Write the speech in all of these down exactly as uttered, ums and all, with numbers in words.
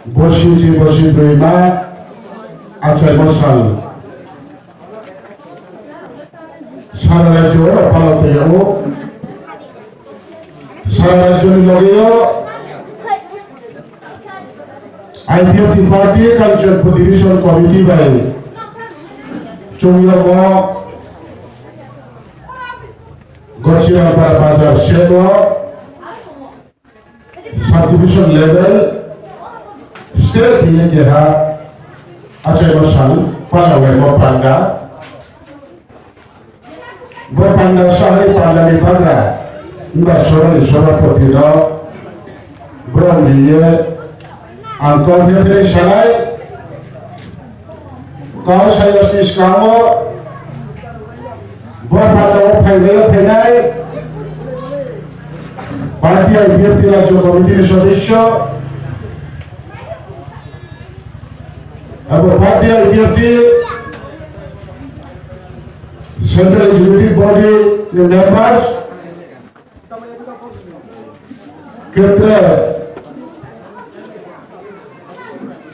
Bosi chi bosi dui ma achaimo sal. Sara rajyo oro palao tongyago. Sara rajyoni logeo I P F T party Kanchanpur Division Committee bai chwngno bo Gachirapara Bazar sego Subdivision level state ni keha achaimo sal palaomo panda. Bo panda sahai panda ni bagra wngba soroni sobhapoti no brom riye ang kok hepre sanai. Kok sai yasti skango bo panda o phainai phainai party I P F T rajyo committee ni sodosyo abo party I P F T Central Executive Body ni members, khetre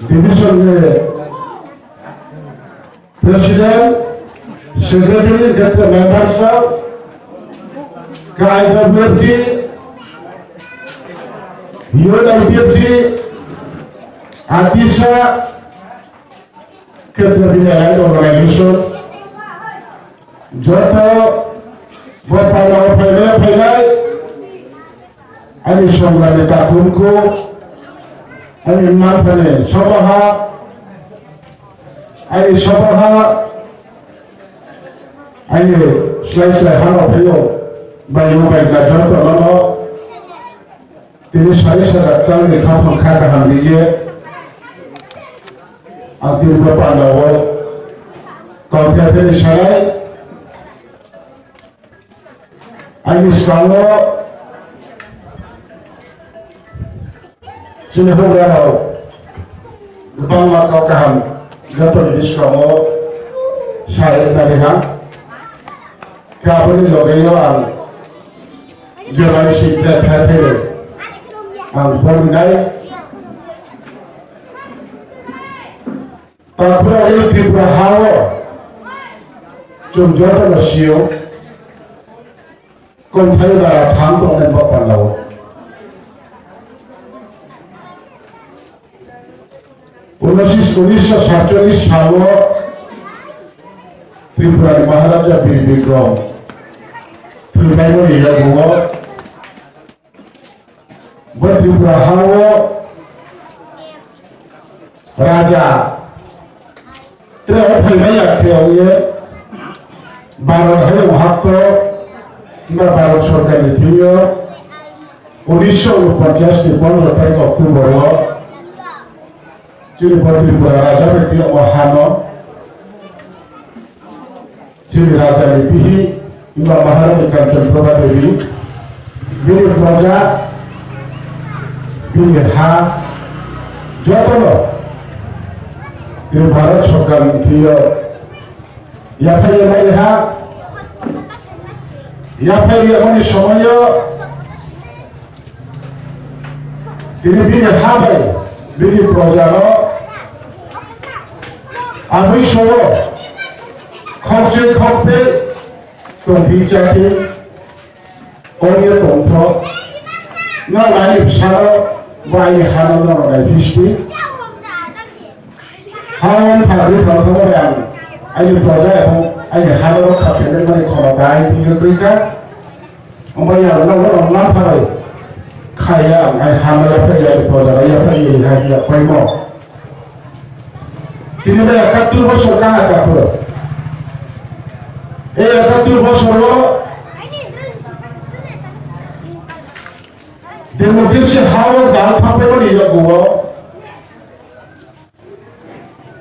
division ni president, secretary, khetre members rok, K I W F T, U N I P F T, Atisa, khetre bini allied organization, joto bo phainai phainai phainai, ani songrani takhumkhu, ani manthani sobaha, ani sobaha, ani slai slai hano phaio, bai no bai na joto no. Tini sari saka changni khaphang kha kaham riye. Ang tini bo pandao kongthai thani sanai. Ani skango chini bugra rok kwbangma kok kaham jotoni bwskango sa eknari ha. Khe aboni logeo ang J Y C khe thai thai ang phone nai. Takhura ei Tripura hao chwng jotono sio, kongthai bara thang tongnai bo pallao. Unosis, unisho satcholish salo Tripura ni Maharaja Bir Bikram thwngnaimani yagugo bo Tripura hao raja tere o phaimaya khe ongye Bharat hai o hakto ba Bharat sorkar ni thwiyo unisho unoponchas ni pondro tarik October o chini bo Tripura raja bai twi o hano chini raja ni bihi wngkha Maharani Kanchan Prabha Devi, bini proja, bini ha, jotono tini Bharat Sorkar ni thwiyo yaphai yamani ha, yaphai yamani somoyo, tini bini ha bai bini proja no aboni soro khokchwi khokphi tongphi chaphi ongya tongtho. Norok ani bwsano bo ani hano norok nai phisti. Hano phalwi thangthogo bai ang ani proja ebong ani hano rok khapsengmani khorok bai thwngwi kwrwi kha. Omo ya no no no phalwi khaya ang ai hano yaphai ya ani proja yaphai ya ya paimo. Tini bai ekattur bosor kaha kaphuru. Ei ekattur bosoro democracy hao dal thangpaimani yagugo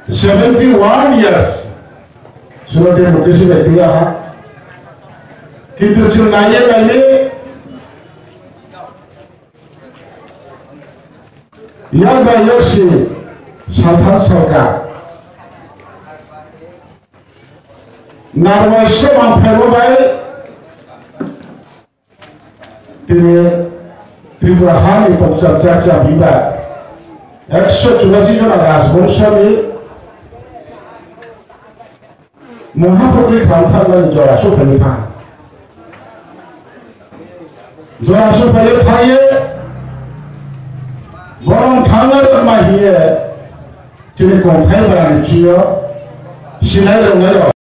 seventy one years. Suno democracy bai twi aha. Kintu chwng naiye naiye Yak bai yak si salthang salka narwai se mang phaimo bai tini Tripura hani tongchar chaksa biba Ekso churasi jona rajbongso ni mungha pokri kham thangmani jora suphai kha. Jora suphai thangye borong thangna rwma hiye chini kongthai barani bisingo sinai rwnai rok.